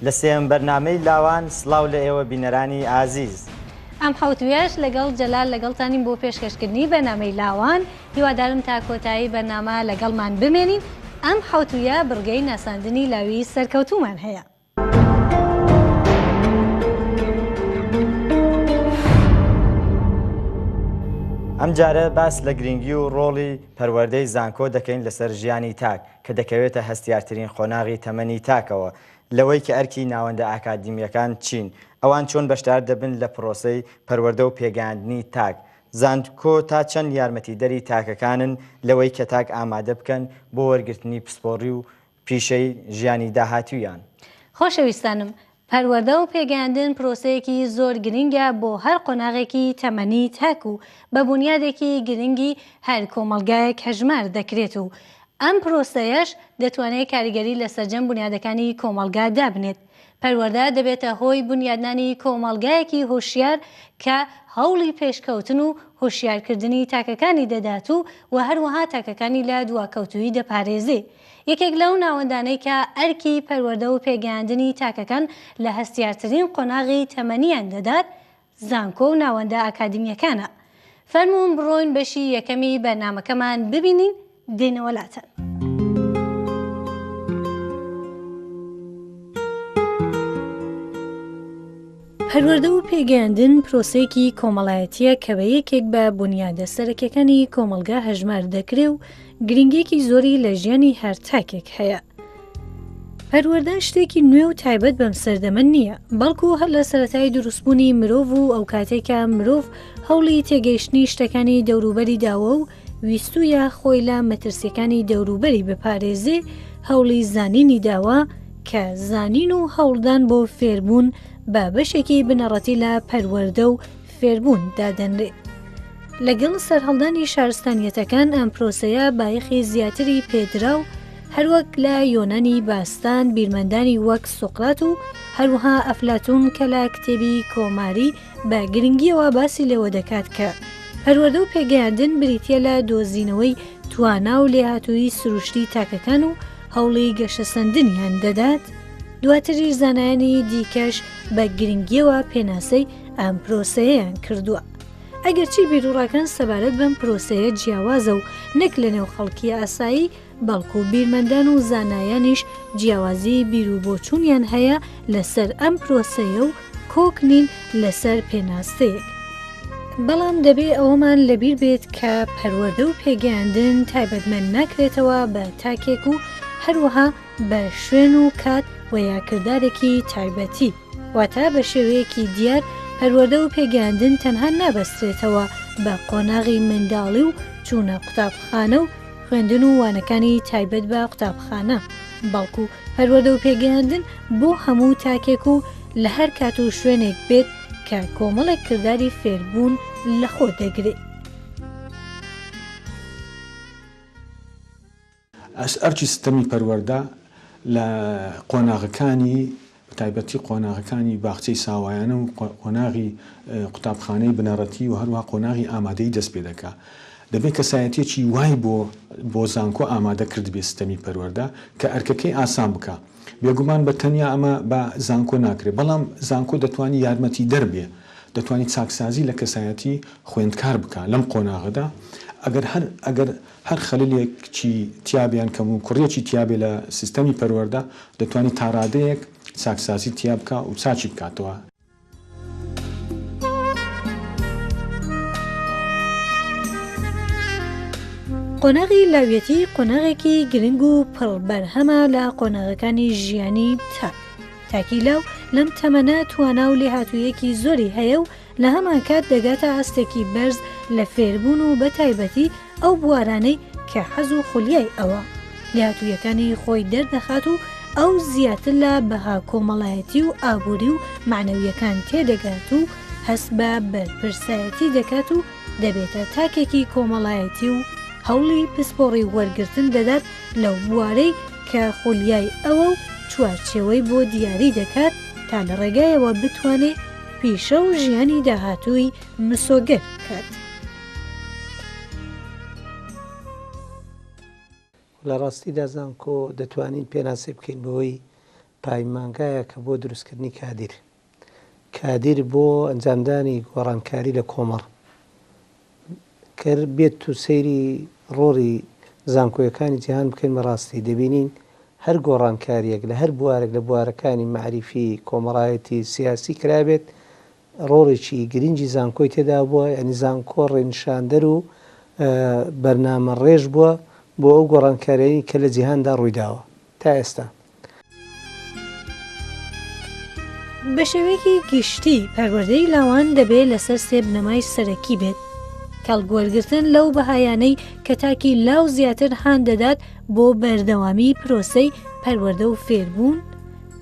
لە سێیەم بەرنامەی لاوان سڵاو لە ئێوە بینەرانی ئازیز. ئەم حەوتویەش لەگەڵ جەلال لەگەڵتانین بۆ پێشکەشکردنی بەرنامەی لاوان، هیوادارم تا کۆتایی بەرنامە لەگەڵمان بمێنین، ئەم حەوتویە بڕگەی ناساندنی لاوی سەرکەوتوومان هەیە. ئەمجارە باس لە گرنگی و ڕۆڵی پەروەردەی زانکۆ دەکەین لەسەر ژیانی تاک کە دەکەوێتە هەستیارترین قۆناغی تەمەنی تاکەوە لەوەی کە ئەرکی ناوەندە ئاکادیمییەکان چین؟ ئەوان چۆن بەشدار دەبن لە پرۆسەی پەروەردە و پێگەیاندنی تاک؟ زانکۆ تا چەند یارمەتیدەری تاکەکانن لەوەی کە تاک ئامادە بکەن بۆ وەرگرتنی پسپۆڕی و پیشەی ژیانی داهاتوویان؟ خۆشەویستانم، پەروەردە و پێگەیاندن پرۆسەیەکی زۆر گرنگە بۆ هەر قۆناغێکی تەمەنی تاک و بە بونیادێکی گرنگی هەر کۆمەڵگایەک هەژمار دەکرێت و ئەم پرۆسەیەش دەتوانێت کاریگەری لە سەرجەم بونیادەکانی کۆمەڵگا دابنێت. پەروەردە دەبێتە هۆی بونیادنانی کۆمەڵگایەکی هۆشیار کە هەوڵی پێشکەوتن و هۆشیارکردنی تاکەکانی دەدات و و هەروەها تاکەکانی لە دواکەوتوویی دەپارێزێ. یەکێک لەو ناوەندانەی کە ئەرکی پەروەردە و پێگەیاندنی تاکەکان لە هەستیارترین قۆناغی تەمەنیان دەدات، زانکۆ و ناوەندە ئاکادمییەکانە. فەرموون بڕۆین بەشی یەکەمی بەرنامەکەمان ببینین دێینەوە لاتان. پەروەردە و پێگەیاندن پرۆسەیەکی کۆمەڵایەتییە کە بە یەکێک بە بونیادە سەرەکیەکانی کۆمەڵگا هەژمار دەکرێ و گرنگیەکی زۆری لە ژیانی هەر تاکێک هەیە. پەروەردە شتێکی نوێ و تایبەت بەم سەردەمە نییە، بەڵکو هەر لە سەرەتای دروستبوونی مرۆڤ و ئەو کاتەی کە مرۆڤ هەوڵی تێگەیشتنی شتەکانی دەوروبەری داوە و ویستوویە خۆی لە مەترسیەکانی دەوروبەری بپارێزێ هەوڵی زانینی داوە کە زانین و هەوڵدان بۆ فێربوون بە بەشێکی بنەڕەتی لە پەروەردە و فێربوون دادەنرێت. لەگەڵ سەرهەڵدانی شارستانیەتەکان ئەم پرۆسەیە بایەخی زیاتری پێدرا و هەروەک لە یۆنانی باستان بیرمەندانی وەک سوقرات و هەروەها ئەفلاتون کە لە کتێبی کۆماری بە گرنگیەوە باسی لێوە دەکات کە پەروەردە و پێگەیاندن بریتیە لە دۆزینەوەی توانا و لێهاتوویی سروشتی تاکەکان و هەوڵی گەشەسەندنیان دەدات، دواتریش زانایانی دیکەش بە گرنگیەوە پێناسەی ئەم پرۆسەیەیان کردووە. ئەگەرچی بیروڕاکان سەبارەت بەم پرۆسەیە جیاوازە و نەک لەنێو خەڵکی ئاسایی، بەڵکو بیرمەندان و زانایانیش جیاوازی بیروبۆچوونیان هەیە لەسەر ئەم پرۆسەیە و کۆک نین لەسەر پێناسەیەک. بەڵام دەبێ ئەوەمان لەبیر بێت کە پەروەردە و پێگەیاندن تایبەتمەند ناکرێتەوە بە تاکێک و هەروەها بە شوێن و کات و یا کردارێکی تایبەتی. واتە بە شێوەیەکی دیار پەروەردە و پێگەیاندن تەنها نابەسترێتەوە بە قۆناغی منداڵی و چوونە قوتابخانە و خوێندن و وانەکانی تایبەت بە قوتابخانە، بەڵکو پەروەردە و پێگەیاندن بۆ هەموو تاکێک و لە هەر کات و شوێنێک بێت کە کۆمەڵێک کرداری فێربوون لەخۆ دەگرێت. ئەرکی سیستەمی پەروەردە لە قۆناغەکانی بە تایبەتی قۆناغەکانی باخچەی ساوایانە و قۆناغی قوتابخانەی بنەڕەتی و هەروەها قۆناغی ئامادەیی دەست پێ دەکا. دەبێ کەسایەتییەکی وای بۆ بۆ زانکۆ ئامادە کردبێ سیستەمی پەروەردە کە ئەرکەکەی ئاسان بکا. بێگومان بە تەنیا ئەمە بە زانکۆ ناکرێ، بەڵام زانکۆ دەتوانی یارمەتیدەر بێ، دەتوانی چاکسازی لە کەسایەتی خوێندکار بکا لەم قۆناغەدا. ئەگەر هەر ئەگەر هەر خەللێکی تیابێ یان کەموکوڕیەکی تیابێ لە سیستەمی پەروەردە دەتوانی تاڕادەیەک چاکسازی تیا بکا و چاکی بکاتەوە. قۆناغی لاویەتی قۆناغێکی گرنگ و پڕ بەرهەمە لە قۆناغەکانی ژیانی تاک. تاکی لاو لەم تەمەنە توانا و لێهاتوویەکی زۆری هەیە و لە هەمانکات دەگاتە ئاستێکی بەرز لە فێربوون و بەتایبەتی ئەو بوارانەی کە حەز و خولیای ئەوە، لێهاتوویەکانی خۆی دەردەخات و ئەو زیاتر لە بەها کۆمەڵایەتی و ئابووری و مەعنەوییەکان تێدەگات و هەست بە بەرپرسایەتی دەکات و دەبێتە تاکێکی کۆمەڵایەتی و هەوڵی پسپۆڕی وەرگرتن دەدات لەو بوارەی کە خولیای ئەوە و چوارچێوەی بۆ دیاری دەکات تا لە ڕێگایەوە بتوانێ پیشە و ژیانی داهاتووی مسۆگەر بکات. لە ڕاستیدا زانکۆ دەتوانین پێناسەی بکەین بەوەی. پایمانگایەکە بۆ دروستکردنی کادیر. کادیر بۆ ئەنجامدانی گۆڕانکاری لە کۆمەڵ. گەر بێت و سەیری ڕۆڵی زانکۆیەکانی جیهان بکەین بەڕاستی دەبینین هەر گۆڕانکارییەک لە هەر بوارێک لە بوارەکانی مەعریفی، کۆمەڵایەتی، سیاسی کرابێت ڕۆڵێکی گرنگی زانکۆی تێدا بووە، یانی زانکۆ ڕێنیشاندەر و بەرنامەڕێژ بووە بۆ ئەو گۆڕانکارییانەی کە لە جیهاندا ڕوویداوە تا ئێستا. بە شێوەیەکی گشتی پەروەردەی لاوان دەبێ لەسەر سێ بنەمای سەرەکی بێت، کەڵک وەرگرتن لەو بەهایانەی کە تاکی لاو زیاتر هان دەدات بۆ بەردەوامی پرۆسەی پەروەردە و فێربوون،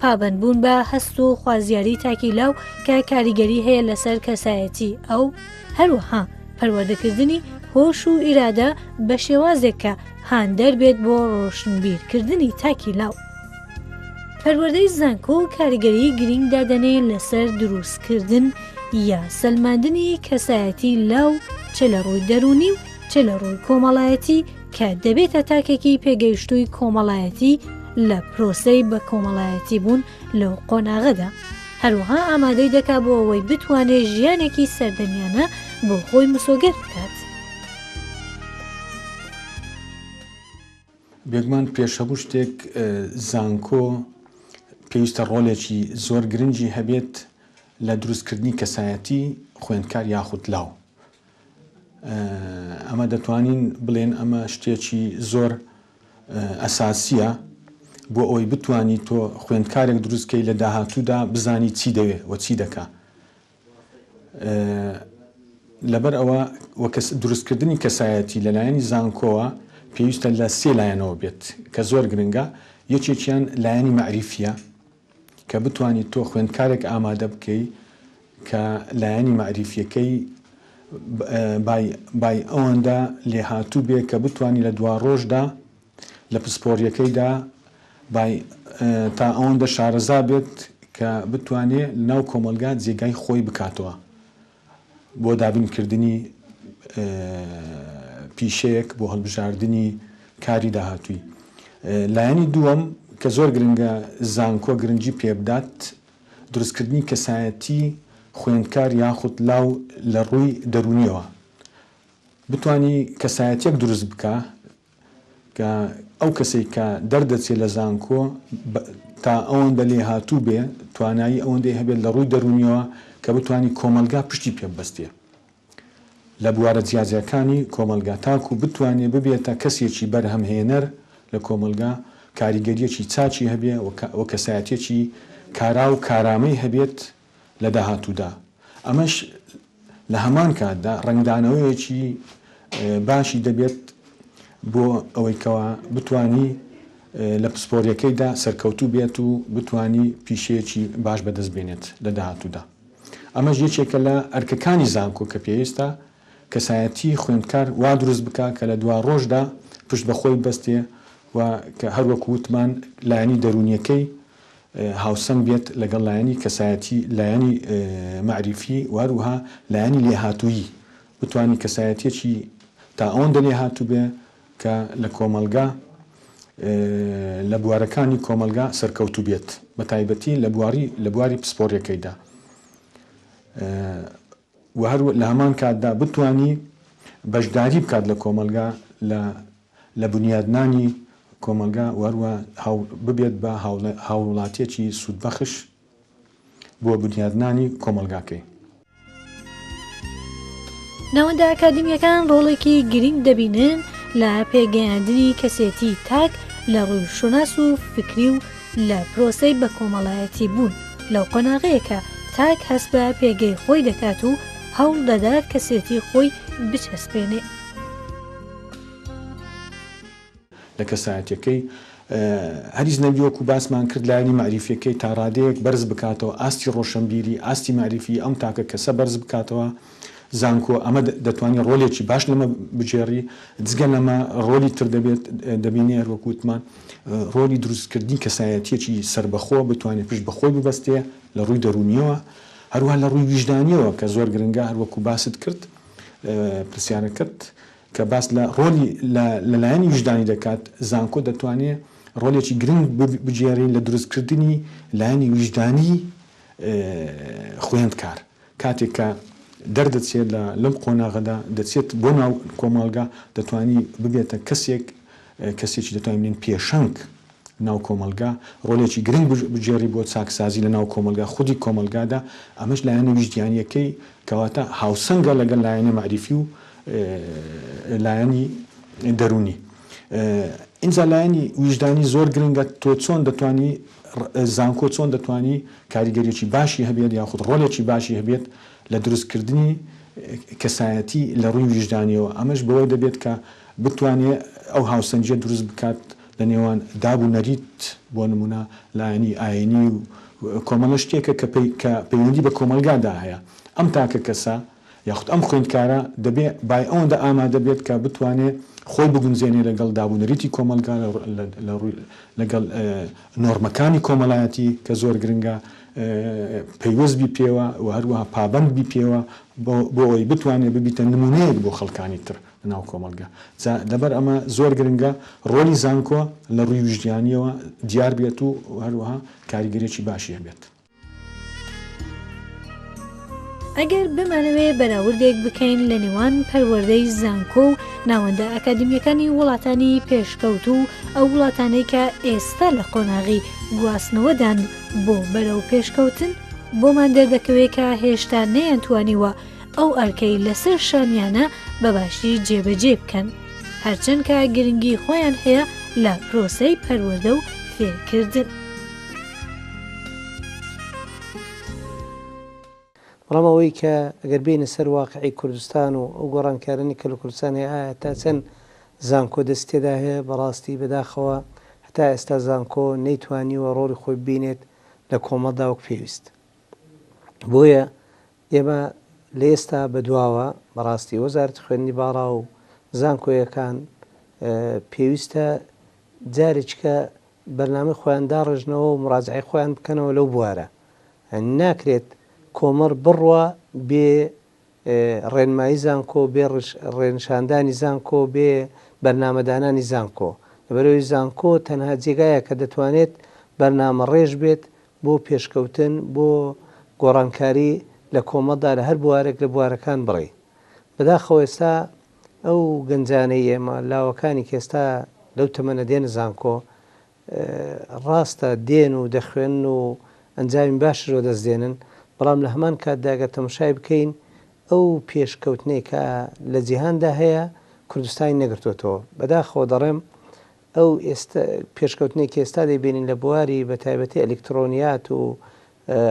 پابەندبوون بە هەست و خوازیاری تاکی لاو کە کاریگەری هەیە لەسەر کەسایەتی ئەو، هەروەها پەروەردەکردنی هۆش و ئیرادە بە شێوازێک کە هاندەر بێت بۆ ڕۆشنبیرکردنی تاکی لاو. پەروەردەی زانکۆ کاریگەری گرینگ دادەنێ لەسەر دروستکردن یا سەلماندنی کەسایەتی لاو چ لە ڕووی دەروونی و چ لە ڕووی کۆمەڵایەتی کە دەبێتە تاکێکی پێگەیشتووی کۆمەڵایەتی لە پرۆسەی بە کۆمەڵایەتی بوون لەو قۆناغەدا. هەروەها ئامادەی دەکا بۆ ئەوەی بتوانێ ژیانێکی سەردەمیانە بۆ خۆی مسۆگەر بکات. بێگومان پێش هەموو شتێک زانکۆ پێویستە ڕۆلێکی زۆر گرنگی هەبێت لە دروستکردنی کەسایەتی خوێندکار یاخود لاو. ئەمە دەتوانین بڵێن ئەمە شتێکی زۆر ئەساسیە بۆ ئەوەی بتانی تۆ خوێندکارێک دروستکەی لە داهاتوودا بزانی چی دەوێ و چی دەکا لەبەر ئەوە دروستکردنی کەسایەتی لەلایەنی زانکۆوە پێویستە لە سێ لایەنەوە بێت کە زۆر گرنگە یەکێکیان لایەنی مەعریفیە کە بتوانیت تۆ خوێندکارێک ئامادە بکەی کە لایەنی مەعریفیەکەی بای بای ئەوەندە لێهاتوو بێ کە بتوانی لە دواڕۆژدا لە پسپۆریەکەیدا بای تا ئەوەندە شارەزا بێت کە بتوانێ لەناو کۆمەڵگا جێگای خۆی بکاتەوە. بۆ دابینکردنی پیشەیەک بۆ هەڵبژاردنی کاری داهاتووی. لایەنی دووەم کە زۆر گرنگە زانکۆ گرنگی پێبدات دروستکردنی کەسایەتی خوێندکار یاخود لاو لە ڕووی دەروونیەوە بتوانی کەسایەتیەک دروست بکا کە ئەو کەسەی کە دەردەچێت لە زانکۆ تا ئەوەندە لێهاتوو بێ، توانایی ئەوەندەی هەبێت لە ڕووی دەروونیەوە کە بتوانی کۆمەڵگا پشتی پێ ببەستێ لە بوارە جیاجیاکانی کۆمەڵگا تاکوو بتوانێ ببێتە کەسێکی بەرهەمهێنەر لە کۆمەڵگا، کاریگەرییەکی چاکی هەبێ و کەسایەتییەکی کارا و کارامەی هەبێت لە داهاتوودا، ئەمەش لە هەمان کاتدا ڕەنگدانەوەیەکی باشی دەبێت بۆ ئەوەی کەوا بتوانی لە پسپۆریەکەیدا سەرکەوتوو بێت و بتوانی پیشەیەکی باش بەدەست بێنێت لە داهاتوودا. ئەمەش یەکێکە لە ئەرکەکانی زانکۆ کە پێویستە کەسایەتی خوێندکار وا دروست بکا کە لە دواڕۆژدا پشت بە خۆی ببەستێ و کە هەر وەکو وتمان لایەنی دەروونیەکەی هاوسەنگ بێت لەگەڵ لایەنی کەسایەتی، لایەنی مەعریفی و هەروەها لایەنی لێهاتوویی، بتوانی کەسایەتیەکی تا ئەوەندە لێهاتوو بێ کە لە کۆمەڵگا لە بوارەکانی کۆمەڵگا سەرکەوتوو بێت بە تایبەتی لە بواری لە بواری پسپۆڕیەکەیدا و هەر لە هەمان کاتدا بتوانی بەشداری بکات لە کۆمەڵگا لە لە بونیادنانی کۆمەڵگا و هەروەها ببێت بە هاووڵاتیەکی سوودبەخش بۆ بونیادنانی کۆمەڵگاکەی. ناوەندە ئەکادیمییەکان ڕۆڵێکی گرنگ دەبینن لە پێگەیاندنی کەسێتی تاک لە ڕووی شوناس و فکری و لە پرۆسەی بەکۆمەڵایەتی بوون لەو قۆناغەیە کە تاک هەست بە پێگەی خۆی دەکات و هەوڵ دەدات کەسێتی خۆی بچەسپێنێ. لە کەسایەتیەکەی هەریس نەبی وەکو باسمان کرد لایەنی مەعریفیەکەی تا ڕادەیەک بەرز بکاتەوە ئاستی ڕۆشنبیری ئاستی مەعریفی ئەم تاکە کەسە بەرز بکاتەوە زانکۆ ئەمە دەتوانی ڕۆلێکی باش لەمە بگێڕی جگە لەمە ڕۆلی تر دەبێت دەبینێ هەر وەکو وتمان ڕۆلی دروستکردنی کەسایەتیەکی سەربەخۆ بتوانێت پشت بە خۆی ببەستێ لە ڕووی دەروونیەوە هەروەها لە ڕووی ویژدانیەوە کە زۆر گرنگە هەر وەکو باست کرد پرسیارەکەت کە باس لە ڕۆلی لە لایەنی ویژدانی دەکات، زانکۆ دەتوانێ ڕۆلێکی گرنگ بگێڕین لە دروستکردنی لایەنی ویژدانی خوێندکار کاتێک کە دەردەچێت لە لەم قۆناغەدا دەچێت بۆ ناو کۆمەڵگا دەتوانی ببێتە کەسێک کەسێکی دەتوانین بڵێین پێشەنگ ناو کۆمەڵگا ڕۆلێکی گرنگ بگێڕی بۆ چاکسازی لە ناو کۆمەڵگا خودی کۆمەڵگادا ئەمەش لایەنە ویژدیانیەکەی کەواتە هاوسەنگە لەگەڵ لایەنە مەعریفی و لایەنی دەروونی ئینجا لایەنی ویژدانی زۆر گرنگە تۆ چۆن دەتوانی زانکۆ چۆن دەتوانی کاریگەریی باشی هەبێت یاخود ڕۆلێکی باشی هەبێت لە دروستکردنی کەسایەتی لە ڕووی ویژدانیەوە ئەمەش بەوە دەبێت کە بتوانێ ئەو هاوسەنگیە دروست بکات لە نێوان داب و نەریت بۆ نمونە لایەنی ئاینی و کۆمەڵە شتێکە کە پەیوەندی بە کۆمەڵگادا هەیە ئەم تاکە کەسە یاخود ئەم خوێندکارە دەبێ بای ئەوەندە ئامادە بێت کە بتوانێ خۆی بگونجێنێ لەگەڵ دابونەریتی کۆمەڵگا لە ڕووی لەگەڵ نۆرمەکانی کۆمەڵایەتی کە زۆر گرنگە پەیوەست بی پێوە و هەروەها پابەند بی پێوە بۆ ئەوەی بتوانێ ببیتە نمونەیەک بۆ خەڵکانی تر لەناو کۆمەڵگا. جا لەبەر ئەمە زۆر گرنگە ڕۆلی زانکۆ لە ڕووی ویژدیانیەوە دیار بێت و هەروەها کاریگەریەکی باشی هەبێت. ئەگەر بمانەوێ بەراوردێک بکەین لە نێوان پەروەردەی زانکۆ و ناوەندە ئەکادیمیەکانی وڵاتانی پێشکەوتوو و ئەو وڵاتانەی کە ئێستا لە قۆناغی گواستنەوەدان بۆ بەرەو پێشکەوتن، بۆمان دەردەکەوێ کە هێشتا نەیانتوانیوە ئەو ئەرکەی لەسەر شانیانە بە باشی جێبەجێ بکەن، هەرچەند کە گرنگی خۆیان هەیە لە پرۆسەی پەروەردە و فێرکردن. بەڵام ئەوەی کە ئەگەر بێینە سەر واقعی کوردستان و ئەو گۆڕانکارانەی کە لە کوردستان هەیە ئایا تا چەند زانکۆ دەستی تێدا هەیە بەڕاستی بەداخەوە هەتا ئێستا زانکۆ نەیتوانیوە ڕۆڵی خۆی ببینێت لە کۆمەڵدا وەک پێویست بۆیە ئێمە لە ئێستا بەدواوە بەڕاستی وەزارەتی خوێندنی باڵا و زانکۆیەکان پێویستە جارێکیکە بەرنامەی خۆیان داڕێژنەوە و مڕاجعەی خۆیان بکەنەوە لەو بوارە. یانی ناکرێت کۆمەڵ بڕوا بێ ڕێنمایی زانکۆ، بێ ڕێنیشاندانی زانکۆ، بێ بەرنامەدانانی زانکۆ. لەبەرئەوەی زانکۆ تەنها جێگایە کە دەتوانێت بەرنامەڕێژ بێت بۆ پێشکەوتن، بۆ گۆڕانکاری لە کۆمەڵدا لە هەر بوارێک لە بوارەکان بڕی. بەداخەوە ئێستا ئەو گەنجانەی ئێمە، لاوەکانی کە ئێستا لەو تەمەنە دێنە زانکۆ، ڕاستە دێن و دەخوێنن و ئەنجامی باشیش وەدەست دێنن، بەڵام لە هەمان کاتدا گەر تەمەشای بکەین ئەو پێشکەوتنەی کە لە جیهاندا هەیە کوردستانی نەگرتۆتەوە. بەداخەوە دەڵێم ئەو ئێستا پێشکەوتنەی کە ئێستا دەیبینین لە بواری بە تایبەتی ئەلیکترۆنیات و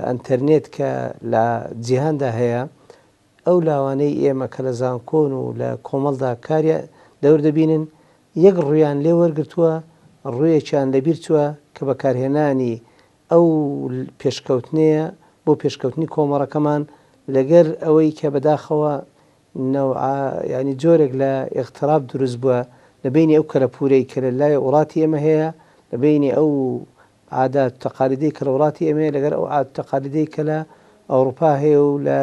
ئەنتەرنێت کە لە جیهاندا هەیە، ئەو لاوانەی ئێمە کە لە زانکۆن و لە کۆمەڵدا کاری دەور دەبینن، یەک ڕوویان لێ وەرگرتووە، ڕوویەکیان لەبیر چووە کە بەکارهێنانی ئەو پێشکەوتنەیە بۆ پێشکەوتنی کۆمەڵەکەمان، لەگەر ئەوەی کە بەداخەوە نەوعا یانی جۆرێک لە ئیغتراب دروست بووە لە بەینی ئەو کەلەپوورەی کە لە لای وڵاتی ئێمە هەیە، لە بەینی ئەو عادات و تەقالیدەی کە لە وڵاتی ئێمە هەیە لەگەر ئەو عادات و تەقالیدەی کە لە ئەوڕوپا هەیە و لە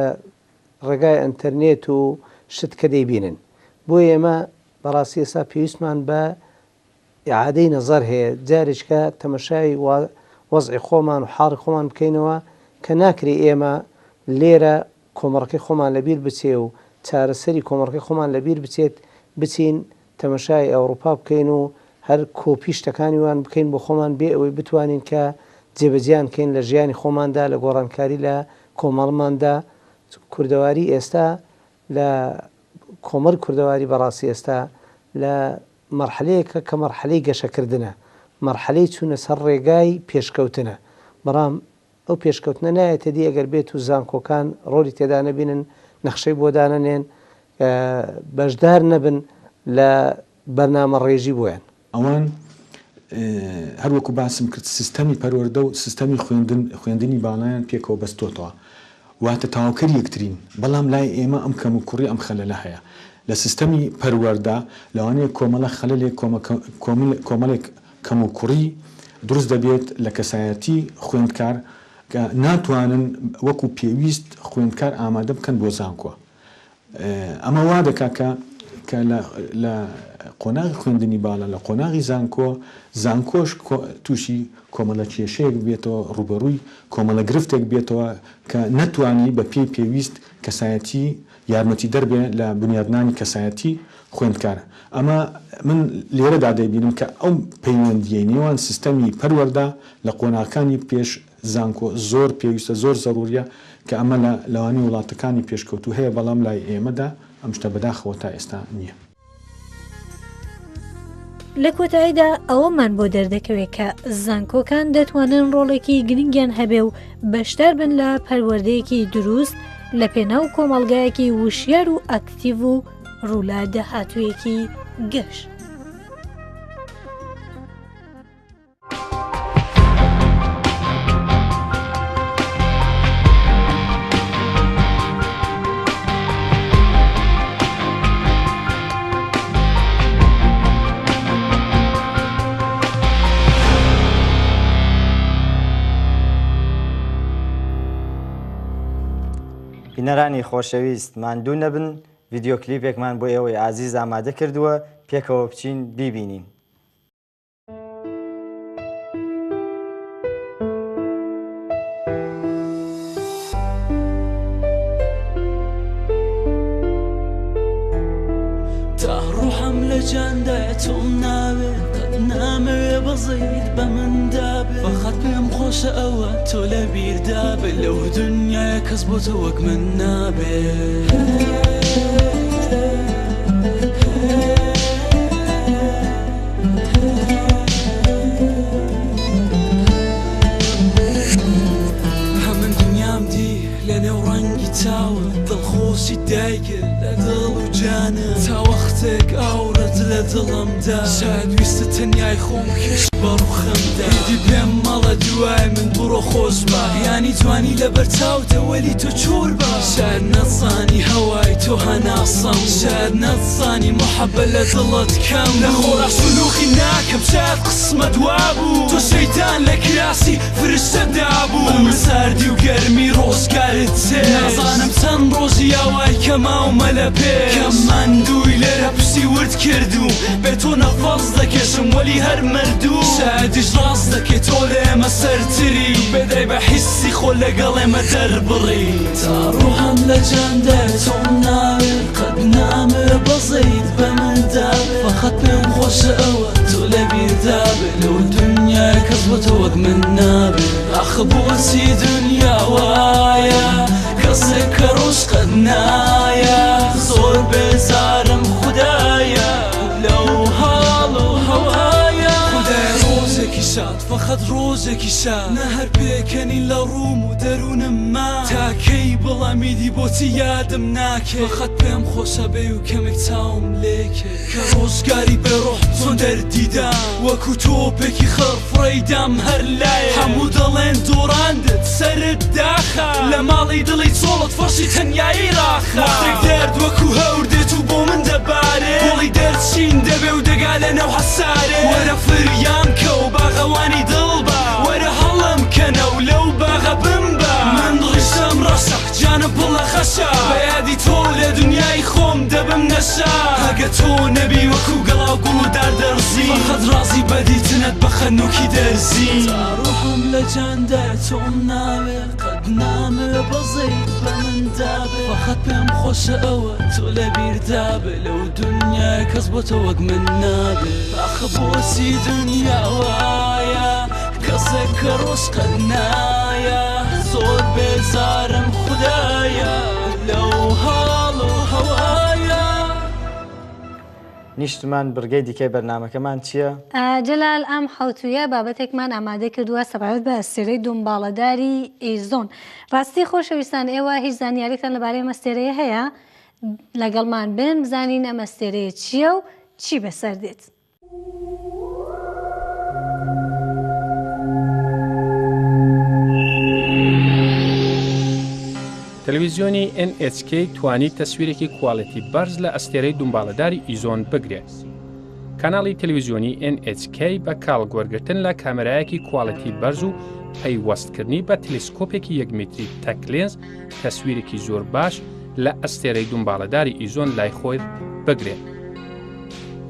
ڕێگای ئەنتەرنێت و شت کە دەیبینن. بۆیە ئێمە بەڕاستی ئێستا پێویستمان بە ئیعادەی نەزەر هەیە جارێکە تەمەشای وەزعی خۆمان و حاڵی خۆمان بکەینەوە کە ناکرێ ئێمە لێرە کۆمەڵەکەی خۆمان لەبیر بچێ و چارەسەری کۆمەڵەکەی خۆمان لەبیر بچێت بچین تەمەشای ئەوڕوپا بکەین و هەر کۆپی شتەکانی وان بکەین بۆ خۆمان بێ ئەوەی بتوانین کە جێبەجێیان کەین لە ژیانی خۆماندا لە گۆڕانکاری لە کۆمەڵماندا کوردەواری ئێستا لە کۆمەڵی کوردەواری بەڕاستی ئێستا لە مەرحەلەیەکە کە مەرحەلەی گەشەکردنە، مەرحەلەی چوونە سەر ڕێگای پێشکەوتنە، بەڵام ئەو پێشکەوتنە نایەتە دی ئەگەر بێت و زانکۆکان ڕۆلی تێدا نەبینن، نەخشەی بۆ دانەنێن، بەشدار نەبن لە بەرنامەڕێژی بۆیان. ئەوان هەر وەکو باسم کرد سیستەمی پەروەردە و سیستەمی خوێندن خوێندنی باڵایان پێکەوە بەستۆتەوە واتە تەواوکەری یەکترین بەڵام لای ئێمە ئەم کەموکوڕی ئەم خەلەلە هەیە لە سیستەمی پەروەردە لەوانەیە کۆمەڵە خەلەلێک کۆمەڵێک کەموکوڕی دروست دەبێت لە کەسایەتی خوێندکار کە ناتوانن وەکو پێویست خوێندکار ئامادە بکەن بۆ زانکۆ ئەمە وا دەکات کە. کە لە لە قۆناغی خوێندنی باڵا لە قۆناغی زانکۆ زانکۆش تووشی کۆمەڵە کێشەیەک بێتەوە ڕووبەڕووی کۆمەڵە گرفتێک بێتەوە کە نەتوانی بە پێی پێویست کەسایەتی یارمەتیدەر بێ لە بنیادنانی کەسایەتی خوێندکار. ئەمە من لێرەدا دەیبینم کە ئەو پەیوەندییەی نێوان سیستەمی پەروەردە لە قۆناغەکانی پێش زانکۆ زۆر پێویستە، زۆر زەرووریە کە ئەمە لە لەوانەیە وڵاتەکانی پێشکەوتوو هەیە بەڵام لای ئێمەدا ئەم شتە بەداخەوە تا ئێستا نییە. لە کۆتاییدا ئەوەمان بۆ دەردەکەوێت کە زانکۆکان دەتوانن ڕۆڵێکی گرنگیان هەبێ و بەشدار بن لە پەروەردەیەکی دروست لە پێناو کۆمەڵگایەکی وشیار و ئەکتیڤ و ڕوو لە داهاتوویەکی گەش. بینەرانی خۆشەویست ماندوو نەبن ڤیدیۆ کلیپێکمان بۆ ئێوەی ئازیز ئامادە کردووە پێکەوە بچین بیبینین. تا ڕوحم لە جاندایە تۆم ناوێ قەت نامەوێ بەزەیت بە مندا بێ فەقەت پێم خۆشە ئەوە تۆ لە بیردا بێ لەو دنیایە کەس بۆ تۆ وەک من نابێ. هەمن دنیام دی لە نێو ڕەنگی چاوت دڵخۆشی دایکت لە دڵ و جانت تا وەختێک ئاوڕت لە دڵمدا شاید ویستت تەنیای خۆم کێش بە ڕوخمدا ئیدی پێم مەڵێ دوای من بڕۆ خۆش بە یانی جوانی لەبەر چاوتە وەلی تۆ چۆر بە شاید نەتزانی هەوای تۆ هەناسەم شاید نەتزانی موحەبە لە دڵت کەم لە خۆڕا شلوخی ناکەم شاید قسمەت وابوو تۆ شەیتان لە کراسی فرشتە دابوو من ساردی و گەرمی ڕۆژگارت چێ نازانم چەند ڕۆژی ئاوای کە ماومە لە پێش کەم ماندووی لێرە پشتی ورد کردووم بێ تۆ نەفەس دەکێشم وەلی هەر مردووم شایەدیش ڕاست دەکەی تۆ لە ئێمە سەرتری بێدای بە حیسی خۆ لەگەڵ ئێمە دەربڕی تا ڕوحم لە جاندایە تۆم ناوێ قەت نامەوێ بەزەیت بە مندا بێ فەقەت پێم خۆشە ئەوە تۆ لە بیردا بێ لەو دنیایە کەس بۆ تۆ وەک من نابێ ئاخ بۆچی دنیا وایە کەسێک کە ڕۆژ قەت نایە زۆر بێزارم خودایە لەو حاڵ و هەوایە خودایە ڕۆژێکی شاد فەقەت ڕۆژێکی شاد نە هەر پێکەنین لە ڕووم و دەروونم ما تا کەی بڵێم ئیدی بۆچی یادم ناکەی فەقەت پێم خۆشە بێی و کەمێک چاوم لێکەی کە ڕۆژگاری بێ ڕۆح چۆن دەردی دام وەکو تۆپێکی خڕ فڕێی دام هەر لایەک هەموو دەڵێن دۆڕاندت سەرت داخە لە ماڵی دڵی چۆڵت فەرشی تەنیایی ڕاخە وەختێک دەرد وەکو هەور دێت و بۆ من دەبارێ گوڵی دەرد شین دەبێ و دەگا لە ناو حەسارێ وەرە فریام کە و باغەوانی دڵ بە وەرە هەڵم کەنە و لەو باغە بمبە من ڕیشەم ڕەشە جانم پڕ لە خەشە بە یادی تۆ لە دنیای خۆم دەبم نەشە ئەگە تۆ نەبی وەکو گەڵا و گوڵ و دار دەڕزی فەقەت ڕازی بە دیتنت بە خەنوکی دەرزی تا ڕوحم لە جاندایە تۆم ناوێ قەت نامەوێ بەزەیت بە مندا بێ فەقەت پێم خۆشە ئەوە تۆ لە بیردا بێ لەو دنیایە کەس بۆ تۆ وەک من نابێ ئاخ بۆچی دنیا وایە کەسێک کە ڕۆژ قەت نایە زۆر بێزارم خودایە لەو هاڵ و هەوایە. نیشتمان بڕگەی دیکەی بەرنامەکەمان چییە؟ جەلال ئەم حەوتوویە بابەتێکمان ئامادە کردووە سەبارەت بە ئەستێرەی دومباڵەداری ئیزۆن. ڕاستی خۆشەویستان ئێوە هیچ زانیاریتان لەبارەی ئەم ئەستێرەیە هەیە؟ لەگەڵمان بن بزانین ئەم ئەستێرەیە چییە و چی بەسەر دێت. تەلەویزیۆنی NHK توانی تەسویرێکی کواڵێتی بەرز لە ئەستێرەی دومباڵەداری ئیزۆن بگرێت. کاناڵی تەلەویزیۆنی NHK بە کاڵک وەرگرتن لە کامێرایەکی کواڵێتی بەرز و پەیوەستکردنی بە تەلەسکۆپێکی یەک میتری تەک لێنز تەسویرێکی زۆر باش لە ئەستێرەی دومباڵەداری ئیزۆن لای خۆی بگرێت.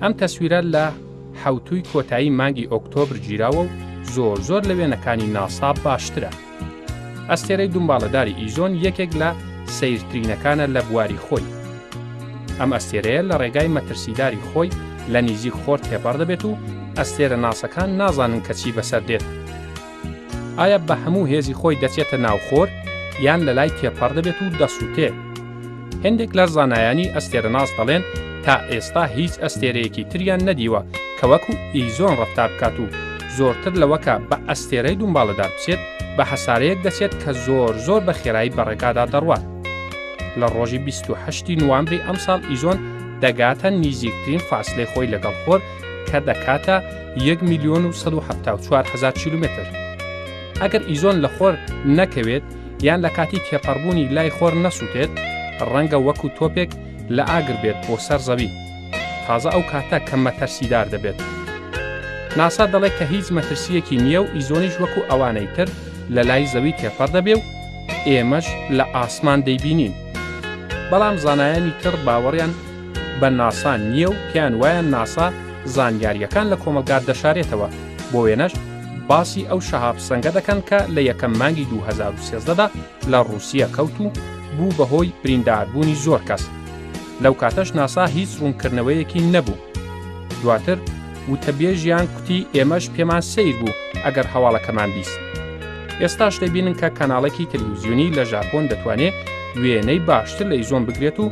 ئەم تەسویرە لە حەوتووی کۆتایی مانگی ئۆکتۆبر گیراوە و زۆر زۆر لە وێنەکانی ناسا باشترە. ئەستێرەی دومباڵەداری ئیزۆن یەکێک لە سەیرترینەکانە لە بواری خۆی. ئەم ئەستێرەیە لە ڕێگای مەترسیداری خۆی لە نیزیک خۆر تێپەڕ دەبێت و ئەستێرە ناسەکان نازانن کە چی بەسەر دێت. ئایا بە هەموو هێزی خۆی دەچێتە ناو خۆر یان لە لای تێپەڕ دەبێت و دەسووتێ؟ هێندێک لە زانایانی ئەستێرەناس دەڵێن تا ئێستا هیچ ئەستێرەیەکی تریان نەدیوە کە وەکو ئیزۆن ڕەفتار بکات و زۆرتر لەوەکە بە ئەستێرەی دومباڵەدار بچێت بە هەسارەیەک دەچێت کە زۆر زۆر بە خێرایی بە ڕێگادا دەڕوات. لە ڕۆژی 28 نوامبری ئەمساڵ ئیزۆن دەگاتە نیزیکترین فاسلەی خۆی لەگەڵ خۆر کە دەکاتە 1 میلیۆن و 174 هزار کیلومتر. ئەگەر ئیزۆن لە خۆر نەکەوێت یان لە کاتی تێپەڕبوونی لای خۆر نەسووتێت، ڕەنگە وەکو تۆپێک لە ئاگر بێت بۆ سەر زەوی. تازە ئەو کاتە کە مەتەرسیدار دەبێت. ناسا دەڵێت کە هیچ مەترسییەکی نییە و ئیزۆنیش وەکو ئەوانەی تر لە لای زەوی تێپەڕ دەبێ و ئێمەش لە ئاسمان دەیبینین. بەڵام زانایانی تر باوەڕیان بە ناسا نییە و پێیان وایە ناسا زانیارییەکان لە کۆمەڵگا دەشارێتەوە، بۆ وێنەش باسی ئەو شەهاب سەنگە دەکەن کە لە یەکەم مانگی 2013 دا لە ڕووسیە کەوت و بوو بەهۆی برینداربوونی زۆر کەس. لەو کاتەش ناسا هیچ ڕوونکردنەوەیەکی نەبوو. دواتر وتەبێژیان کوتی ئێمەش پێمان سەیر بوو ئەگەر هەواڵەکەمان بیست. ئێستاش دەبینن کە کەناڵێکی تەلەڤیزیۆنی لە ژاپۆن دەتوانێت وێنەی باشتر لە ئیزۆن بگرێت و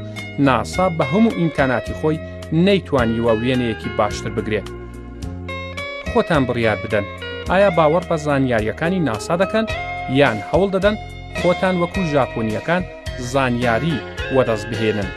ناسا بە هەموو ئیمکاناتی خۆی نەیتوانیوە وێنەیەکی باشتر بگرێت. خۆتان بڕیار بدەن ئایا باوەڕ بە زانیاریەکانی ناسا دەکەن یان هەوڵ دەدەن خۆتان وەکو ژاپۆنیەکان زانیاری وەدەست بهێنن.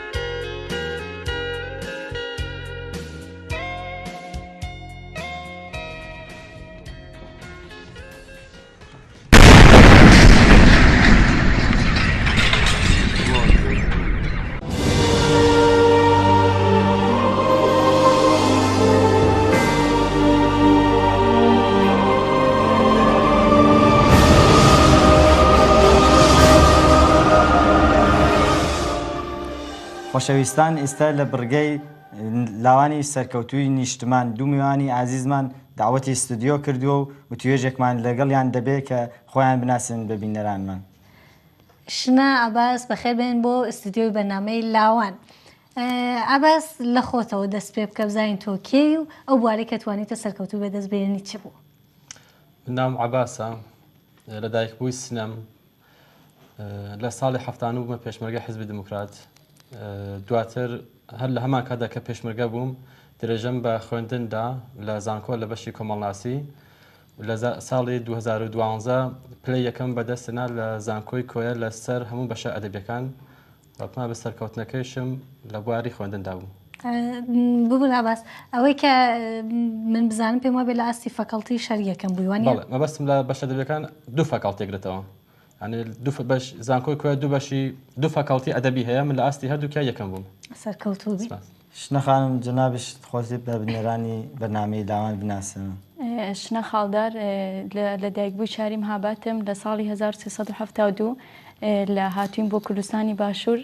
خۆشەویستان ئیستا لە بڕگەی لاوانی سەرکەوتووی نیشتمان دوو میوانی ئازیزمان داوەتی ستودیۆ کردووە و وتوێژێکمان لەگەڵیان دەبێت کە خۆیان بناسن بە بینەرانمان. شنە عەباس بەخێر بێن بۆ ئستودیۆی بەرنامەی لاوان. عەباس لە خۆتەوە دەست پێ بکە بزانین تۆ کێی و ئەو بوارەی کە توانیتە سەرکەوتوو بەدەست بهێنی چ بوو؟ من ناوم عەباسە لەدایکبووی سنەم لە ساڵی حەفتان بوومە پێشمەرگە حزبی دیموکرات دواتر هەر لە هەمان کاتدا کە پێشمەرگە بووم درێژەم بە خوێندندا لە زانکۆ لە بەشی کۆمەڵناسی لە ساڵی 2012 پلەی یەکەم بەدەستنا لە زانکۆی کۆیە لەسەر هەموو بەشە ئەدەبیەکان ڕەتما بە سەرکەوتنەکەیشم لە بواری خوێندندا بوو. ببور عباس ئەوەی کە من بزانم پێم وابێ لە ئاستی فەکەڵتی شەر یەکەم بووی وانە؟ بەڵێ مەبەستم لە بەشە ئەدەبیەکان دوو فەکەڵتی گرتەوە یعنی دوو بەش زانکۆی کۆیە دوو بەشی دوو فەکەڵتی ئەدەبی هەیە من لە ئاستی هەردووکیا یەکەم بووم. سەرکەوتوو بی. شنە خانم جەنابیشت خۆت بە بینەرانی بەرنامەی لاوان بناسێنە. شنە خاڵدار لە دایکبووی شاری مهاباتم لە ساڵی 1372 لە هاتووین بۆ کوردستانی باشوور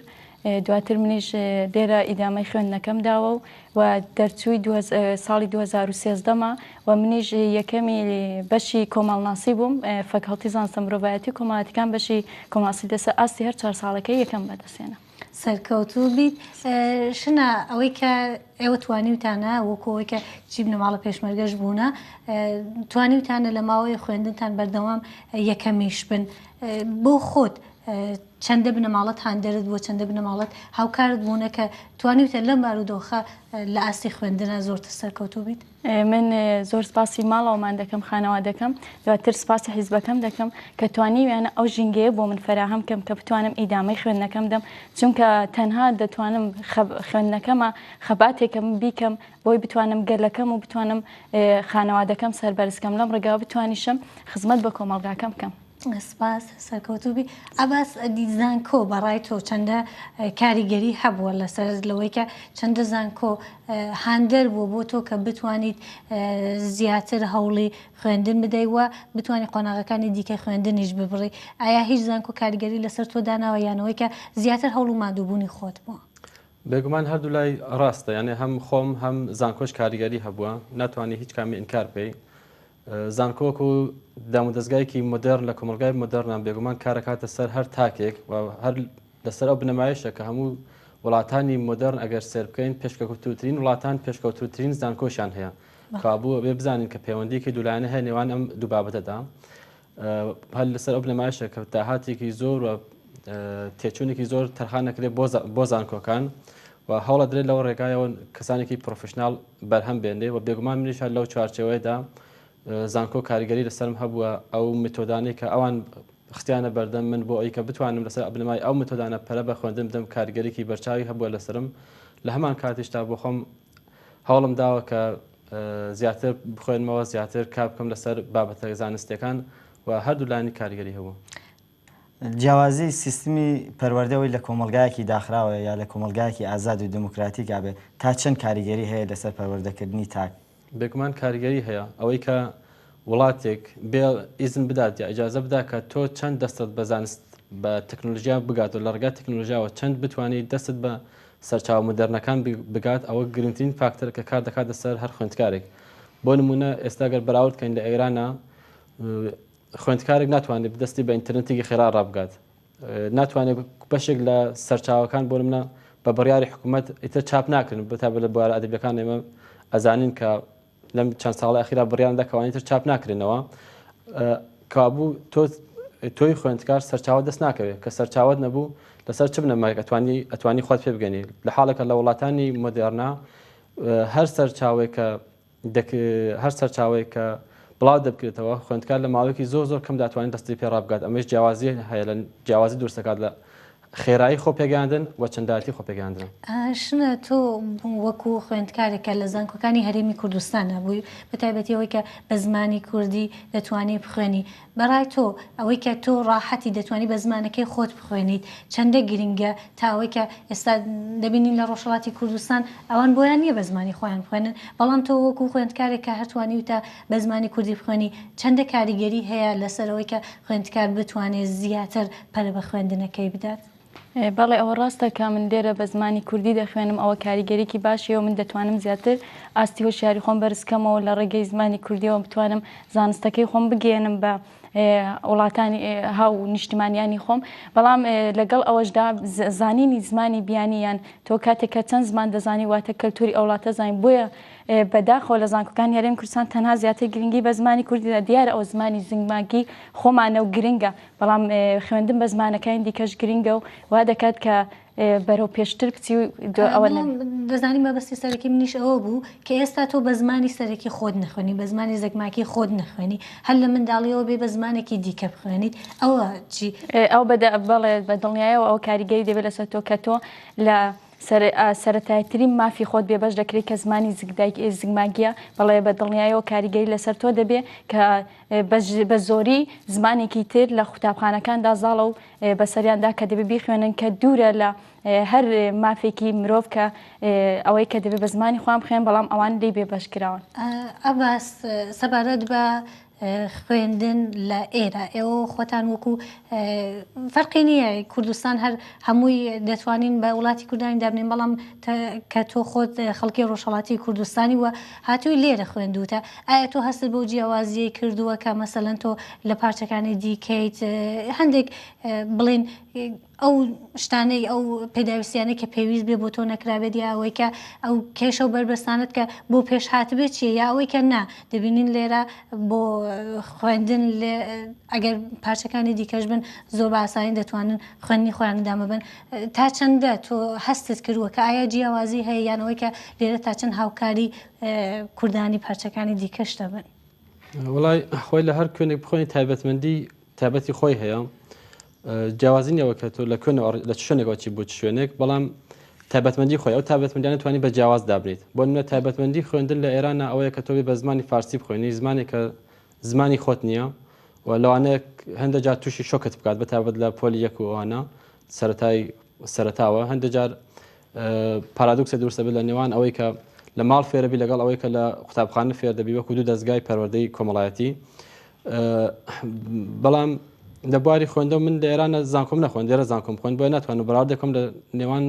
دواتر منیش لێرە ئیدامەی خوێندنەکەم داوە و و دەرچووی ساڵی 2013 مە و منیش یەکەمی بەشی کۆمەڵناسی بووم فەکەڵتی زانستە مرۆڤایەتی و کۆمەڵاتیکان بەشی کۆمەڵناسی لەسەر ئاستی هەر چوار ساڵەکەی یەکەم بەدەستهێنا. سەرکەوتوو بیت شنە ئەوەی کە ئێوە توانیوتانە وەکو ئەوەی کە چی بنەماڵە پێشمەرگەش بوونە توانیوتانە لە ماوەی خوێندنتان بەردەوام یەکەمیش بن بۆ خۆت چەندە بنەماڵەت هاندەرت بووە چەندە بنەماڵەت هاوکارت بوونە کە توانیوتە لەم بارودۆخە لە ئاستی خوێندنە زۆرتر سەرکەوتوو بیت؟ من زۆر سپاسی ماڵەوەمان دەکەم خانەوادەکەم دواتر سپاسی حیزبەکەم دەکەم کە توانیویانە ئەو ژینگەیە بۆ من فەراهەم کەم کە بتوانم ئیدامەی خوێندنەکەم دەم چونکە تەنها دەتوانم خوێندنەکەمە خەباتێکم بیکەم بۆی بتوانم گەلەکەم و بتوانم خانەوادەکەم سەربەرزکەم لەم ڕێگاوە بتوانیشم خزمەت بە کۆمەڵگاکەم بکەم. سپاس سەرکەوتوو بی. عەباس ئەدی زانکۆ بەڕای تۆ چەندە کاریگەری هەبووە لەسەر لەوەی کە چەندە زانکۆ هاندەر بووە بۆ تۆ کە بتوانیت زیاتر هەوڵی خوێندن بدەی و بتوانانی قۆناغەکانی دیکە خوێندنیش ببڕی ئایا هیچ زانکۆ کاریگەری لەسەر تۆ داناوە یانەوەی کە زیاتر هەوڵ و مادووبوونی خۆت بووە؟ بێگومان هەردوو لای ڕاستە یانێ هەم خۆم هەم زانکۆش کاریگەری هەبووە ناتوانانی هیچ کامی ئینکار بکەی زانکۆ وەکو دامودەزگایەکی مۆدێرن لە کۆمەڵگای مۆدێرنان بێگومان کارەکاتە سەر هەر تاکێک و هەر لەسەر ئەو بنەمایشە کە هەموو وڵاتانی مۆدێرن ئەگەر سێر بکەین پێشکەوتوترین وڵاتان پێشکەوتوترین زانکۆشیان هەیە کابوو بێ بزانین کە پەیوەندیکی دوولایەنە هەیە نێوان ئەم دوو بابەتەدا هەر لەسەر ئەو بنەمایشە کە داهاتێکی زۆر و تێچوونێکی زۆر تەرخان نەکرێت بۆ زانکۆکان و هەوڵە درێت لەو ڕێگایەوە کەسانێکی پرۆفشناڵ بەرهەم بێنێ و بێگومان منیش هەر لەو چوارچێوەیەدا زانکۆ کاریگەری لەسەرم هەبووە ئەو متۆدانەی کە ئەوان خستیانە بەردەم من بۆ ئەوی کە بتوانم لەسەر بنەمای ئەو متۆدانە پەرە بە خوێندن بدەم کاریگەریی بەرچاوی هەبووە لەسەرم لە هەمان کاتیشتا بۆ خۆم هەوڵم داوە کە زیاتر بخوێنمەوە زیاتر کار بکەم لەسەر بابەتە زانستیەکان و هەردوو لایەنی کاریگەری هەبوو. جیاوازی سیستمی پەروەردە ئەوەی لە کۆمەڵگایەکی داخراوە یا لە کۆمەڵگایەکی ئازاد و دێموکراتیکا بێ تا چەند کاریگەری هەیە لەسەر پەروەردەکردنی تاک؟ بێگومان کاریگەری هەیە. ئەوەی کە وڵاتێک بێ ئیزن بدات یا ئیجازە بدات کە تۆ چەند دەستت بە زانست بە تەکنۆلژیا بگات و لە ڕێگای تەکنۆلژیاوە چەند بتوانی دەستت بە سەرچاوە مۆدێرنەکان بگات ئەوە گرنگترین فاکتەرە کە کار دەکاتە سەر هەر خوێندکارێک. بۆ نموونە ئێستا گەر بەراورد کەین لە ئێرانا خوێندکارێک ناتوانێت دەستی بە ئینتەرنێتێکی خێرا ڕابگات ناتوانێت بەشێک لە سەرچاوەکان بۆ منە بە بڕیاری حکوومەت ئیتر چاپ ناکرن بەتایبەت لە بوارە ئەدەبیەکان ئێمە ئەزانین کە لەم چەند ساڵی ئەخیرا بڕیان دا کەوانی تر چاپ ناکرێنەوە کابوو تۆ تۆی خوێندکار سەرچاوە دەست ناکەوێت کە سەرچاوت نەبوو لەسەر چ بنەمایەک ئەتوانی ئەتوانی خۆت پێ بگەنی لە حاڵێکە لە وڵاتانی مۆدێرنا هەر سەرچاوێک کە هەر سەرچاوەیەک کە بڵاو دەبکرێتەوە خوێندکار لە ماوەیەکی زۆر زۆر کەم دەتوانێت دەستی پێ ڕابگات ئەمەش جیاوازی هەیە لە جیاوازی دروست دەکات لە خێرایی خۆ پێگەیاندن و چەندایەتی خۆ پێگەیاندن. شنە تۆ وەکو خوێندکارێک کە لە زانکۆکانی هەرێمی کوردستان هەبووی بە تایبەتی ئەوەی کە بە زمانی کوردی دەتوانی بخوێنی بەڕای تۆ ئەوەی کە تۆ ڕاحەتی دەتوانی بە زمانەکەی خۆت بخوێنیت چەندە گرنگە تا ئەوەی کە ئێستا دەبینین لە ڕۆژهەڵاتی کوردستان ئەوان بۆیان نییە بە زمانی خۆیان بخوێنن بەڵام تۆ وەکو خوێندکارێک کە هەر توانیوتە بە زمانی کوردی بخوێنی چەندە کاریگەری هەیە لەسەر ئەوەی کە خوێندکار بتوانێت زیاتر پەرە بە خوێندنەکەی بدات؟ بەڵێ ئەوە ڕاستە کە من لێرە بە زمانی کوردی دەخوێنم ئەوە کاریگەریی باشی هەیە و من دەتوانم زیاتر ئاستی هۆشیاری خۆم بەرز کەمەوە لە ڕێگەی زمانی کوردیەوە بتوانم زانستەکەی خۆم بگەیەنم بە وڵاتانی هاو نیشتیمانیانی خۆم بەڵام لەگەڵ ئەوەشدا زانینی زمانی بیانی یان تۆ کاتێک کە چەند زمان دەزانی واتە کەلتوری ئەو وڵاتە زانین بۆیە بەداخەوە لە زانکۆکانی هەرێم کوردستان تەنها زیاتر گرنگی بە زمانی کوردی دیارە ئەو زمانی زگماکی خۆمانە و گرنگە بەڵام خوێندن بە زمانەکانی دیکەش گرنگە و وا دەکات کە بەرەو پێشتر بچی و ئەوە دەزانی مەبەستی سەرەکی منیش ئەوە بوو کە ئێستا تۆ بە زمانی سەرەکی خۆت نەخوێنی بە زمانی زگماکی خۆت نەخوێنی هەر لە منداڵیەوە بێ بە زمانێکی دیکە بخوێنیت ئەوە چی؟ ئەو بەڵێ بە دڵنیایەوە ئەو کاریگەری دەبێت لەسەر تۆ کە تۆ لە سەرەتایترین مافی خۆت بێبەش دەکرێت کە زمانی زگماگیە بەڵێ بە دڵنیایەوە کاریگەری لەسەر تۆ دەبێت کە بە زۆری زمانێکی تر لە قوتابخانەکاندا زاڵە و بەسەریاندا کە دەبێت بیخوێنن کە دوورە لە هەر مافێکی مرۆڤ کە ئەوەی کە دەبێت بە زمانی خۆیان بخوێن بەڵام ئەوان لێی بێبەش کراون. عەباس سەبارەت بە خوێندن لە ئێرە ئێوە خۆتان وەکو فەرقی نییە کوردستان هەر هەمووی دەتوانین بە وڵاتی کوردانی دابنین بەڵام کە تۆ خۆت خەڵکی ڕۆژهەڵاتی کوردستانی و هاتووی لێرە خوێندووتە ئایا تۆ هەستت بەو جیاوازیەی کردووە کە مەسەلەن تۆ لە پارچەکانی دیکەیت هەندێک بڵێن ئەو شتانەی ئەو پێداویستیانەی کە پێویست بێ بۆ تۆ نەکرابێت یا ئەوەی کە ئەو کێشە و بەربەستانت کە بۆ پێش هاتبێت چییە یا ئەوەی کە نا دەبینین لێرە بۆ خوێندن لێ ئەگەر پارچەکانی دیکەش بن زۆر بە ئاسانی دەتوانن خوێندنی خۆیان ئیدامە بەن تا چەندە تۆ هەستت کردووە کە ئایا جیاوازی هەیە یان ئەوەی کە لێرە تا چەند هاوکاری کوردانی پارچەکانی دیکەش دەبن؟ وڵای خۆی لە هەر کوێنێک بخۆێنی تایبەتمەندی تایبەتی خۆی هەیە جیاوازی نیەوە کە تۆ لە کوێنەوە لە چ شوێنێکەوە چی بۆ چ شوێنێک بەڵام تایبەتمەندی خۆی ئەو تایبەتمەندیانە توانی بە جیاواز دابنیت بۆ نمونە تایبەتمەندی خوێندن لە ئێرانە ئەوەیە کە تۆ بێ بە زمانی فارسی بخوێنی زمانێک کە زمانی خۆت نییە و لەوانەیە هەندە جار تووشی شۆکت بکات بە تایبەت لە پۆلی یەک و ئەوانە سەرەتای سەرەتاوە هەندە جار پارادۆکسە دروستە بێت لە نێوان ئەوەی کە لە ماڵ فێرەبی لەگەڵ ئەوەی کە لە قوتابخانە فێر دەبی وەکو دوو دەستگای پەروەردەی کۆمەڵایەتی بەڵام لە بواری خوێندەوە من لە ئێرانە زانکۆم نەخوێند لێرە زانکۆم خوێند بۆیە ناتوانم بەراورد دەکەم لە نێوان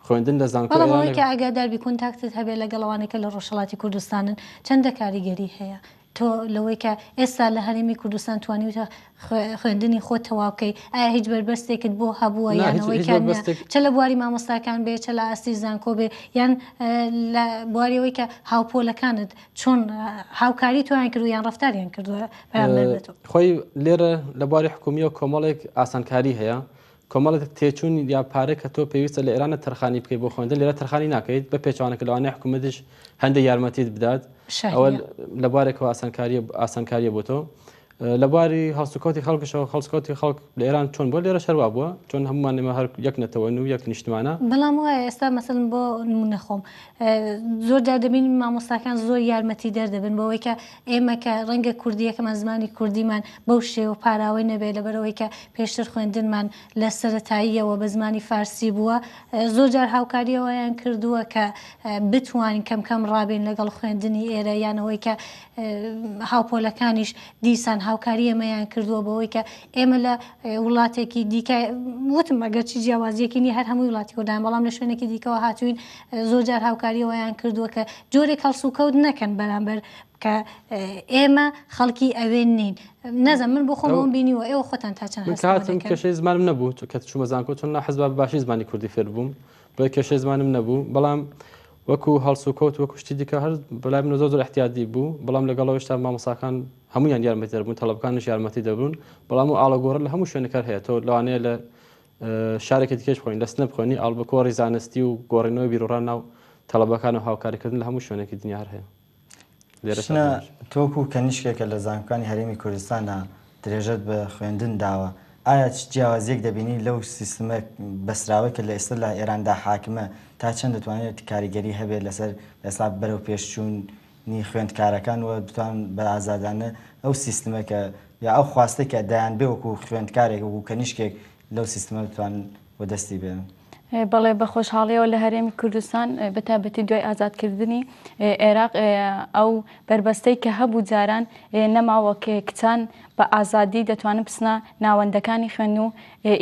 خوێندن لە زانکۆ بەڵام ئەوەی کە ئاگادار بی کۆنتاکتت هەبێ لەگەڵ ئەوانەی کە لە ڕۆژهەڵاتی کوردستانن چەندە کاریگەری هەیە تۆ لەوەی کە ئێستا لە هەرێمی کوردستان توانیوتە خوێندنی خۆت تەواو بکەی ئایا هیچ بەربەستێکت بۆ هەبووە یان ئەوەی کە چە لە بواری مامۆستاکان بێ چە لە ئاستی زانکۆ بێ یان لە بواری ئەوەی کە هاوپۆلەکانت چۆن هاوکاری تۆیان کردو یان ڕەفتاریان کردووە بەرامبەر بە تۆ؟ خۆی لێرە لە بواری حکومیەوە کۆمەڵێک ئاسانکاری هەیە کۆمەڵێک تێچوون یا پارە کە تۆ پێویستە لە ئێرانە تەرخانی بکەیت بۆ خوێندن لێرە تەرخانی ناکەیت بە پێچوانە کە لەوانەیە حکوومەتیش هەندێک یارمەتیت بدات ئەوە لە بوارێکەوە ئاسانکاریە ئاسانکاریە بۆ تۆ لە بواری هەڵسوکەوتی خەڵکشەوە هەڵسکەوتی خەڵک لە ئێران چۆن بۆ لێرە شەروا بووە چۆن هەمومان ئێمە هەر یەک نەتەوەن و یەک نیشتمانە. بەڵام وایە ئێستا مەسەلەن بۆ نمونە خۆم زۆر جار دەبینین مامۆستاکان زۆر یارمەتی دەردەبن بەوەی کە ئێمە کە ڕەنگە کوردیەکەمان زمانی کوردیمان بەو شێوە پاراوەی نەبێت لەبەرئەوەی کە پێشتر خوێندنمان لە سەرەتاییەوە بە زمانی فارسی بووە زۆر جار هاوکاری ئەوەیان کردووە کە بتوانین کەم کەم ڕابێن لەگەڵ خوێندنی ئێرە یان ئەوەی کە هاوپۆلەکانیش دیسان هاوکاری ئێمەیان کردووە بەوەی کە ئێمە لە وڵاتێکی دیکە وتم ئەگەرچی جیاوازیەکی نیە هەر هەمووی وڵاتی کوردان بەڵام لە شوێنێکی دیکەوە هاتوین زۆر جار هاوکاریەوەیان کردووە کە جۆرێک هەڵسوکەوت نەکەن بەرامبەر کە ئێمە خەڵکی ئەوێن نین نازم من بۆ خۆم بینیوە ئێوە خۆتان تا چەند کاتم کێشەی زمانم نەبوو کە چوومە زانکۆ چۆن حەزبا باشی زمانی کوردی فێر بووم بۆیە کێشەی زمانم نەبوو بەڵام وەکو هەڵسوکەوت وەکو شتی دیکە هەر بەلای من زۆر زۆر احتیادی بوو بەڵام لەگەڵەوەشتا مامۆساکان هەمویان یارمەتی دەبوون تەڵەبەکانیش یارمەتی دەبوون بەڵام و ئاڵۆگۆڕ لە هەموو شوێنەکەر هەیە تۆ لەوانەیە لە شارێکی دیکەش بخۆین لە سنە بخوێنی ئاڵبکۆڕی زانستی و گۆڕینەوەی بیرۆڕا ناو تەڵەبەکان و هاوکاریکردن لە هەموو شوێنێکی دنیا هەر هەیە. شنە، تۆ وەکو کەنیشکێکە لە زانکۆکانی هەرێمی کوردستانا درێژەت بە خوێندن داوە، ئایا چ جیاوازییەک دەبینی لەو سیستمە بەستراوەی کە لە ئێستا لە ئێراندا حاکمە تا چەند دەتوانێت کاریگەری هەبێت لەسەر ئێستا بەرەوپێشچوونی خوێندکارەکان و بتوان بە ئازادانە ئەو سیستمە کە یا ئەو خواستەی کە دەیانبێ وەکو خوێندکارێک وەکو کەنیشکێک لەو سیستمە بتوانن وەدەستی بێنن؟ بەڵێ بە خۆشحاڵیەوە لە هەرێمی کوردستان بە تایبەتی دوای ئازادکردنی عێراق ئەو بەربەستەی کە هەبوو جاران نەماوە کە کچان بە ئازادی دەتوانن بچنە ناوەندەکانی خوێندن و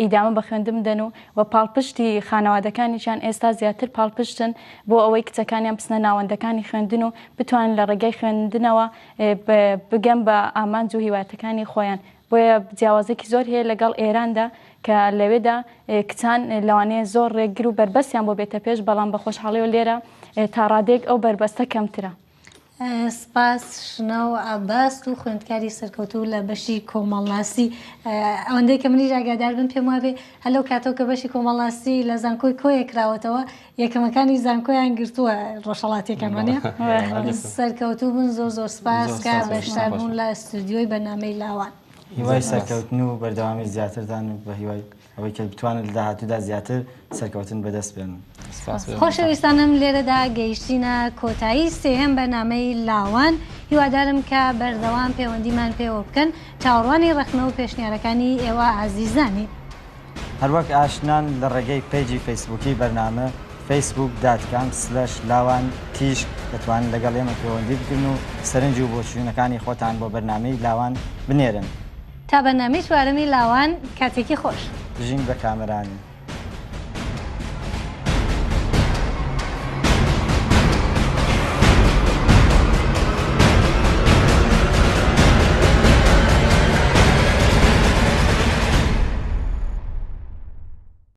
ئیدامە بە خوێندن بدەن و و پاڵپشتی خانەوادەکانیشیان ئێستا زیاتر پاڵپشتن بۆ ئەوەی کچەکانیان بچنە ناوەندەکانی خوێندن و بتوانن لە ڕێگای خوێندنەوە بگەن بە ئامانج و هیواتەکانی خۆیان بۆیە جیاوازێکی زۆر هەیە لەگەڵ ئێراندا کە لەوێدا کچان لەوانەیە زۆر ڕێگر و بەربەستیان بۆ بێتە پێش بەڵام بە خۆشحاڵیەوە لێرە تا ڕادەیەک ئەو بەربەستە کەمترە. سپاس شناو عەباس و خوێندکاری سەرکەوتوو لە بەشی کۆمەڵناسی ئەوەندەی کە منیش ئاگادار بم پێم وابێ هەر لەو کاتەوە کە بەشی کۆمەڵناسی لە زانکۆی کۆیە کراوەتەوە یەکەمەکانی زانکۆیان گرتووە ڕۆژهەڵاتیەکان وانە سەرکەوتوو بن زۆر زۆر سپاس کە بەشدار بوون لە ستودیۆی بەرنامەی لاوان. هیوای سەرکەوتن و بەردەوامی زیاترتان و بە هیوای ئەوەی کە بتوانن لە داهاتوودا زیاتر سەرکەوتن بەدەست بێنن. خۆشەویستانم لێرەدا گەیشتینە کۆتایی سێیەم بەرنامەی لاوان هیوادارم کە بەردەوام پەیوەندیمان پێوە بکەن چاوەڕوانی ڕەخنە و پێشنیارەکانی ئێوە ئازیزانین. هەروەک ئاشنان لە ڕێگەی پەیجی فەیسبووکی بەرنامە، Facebook dot com slash لاوان تیشک، دەتوانن لەگەڵ ئێمە پەیوەندی بگرن و سەرنج و بۆچوونەکانی خۆتان بۆ بەرنامەی لاوان بنێرن. تا بەرنامەی چوارەمی لاوان کاتێکی خۆش. بژین بە کامەرانی.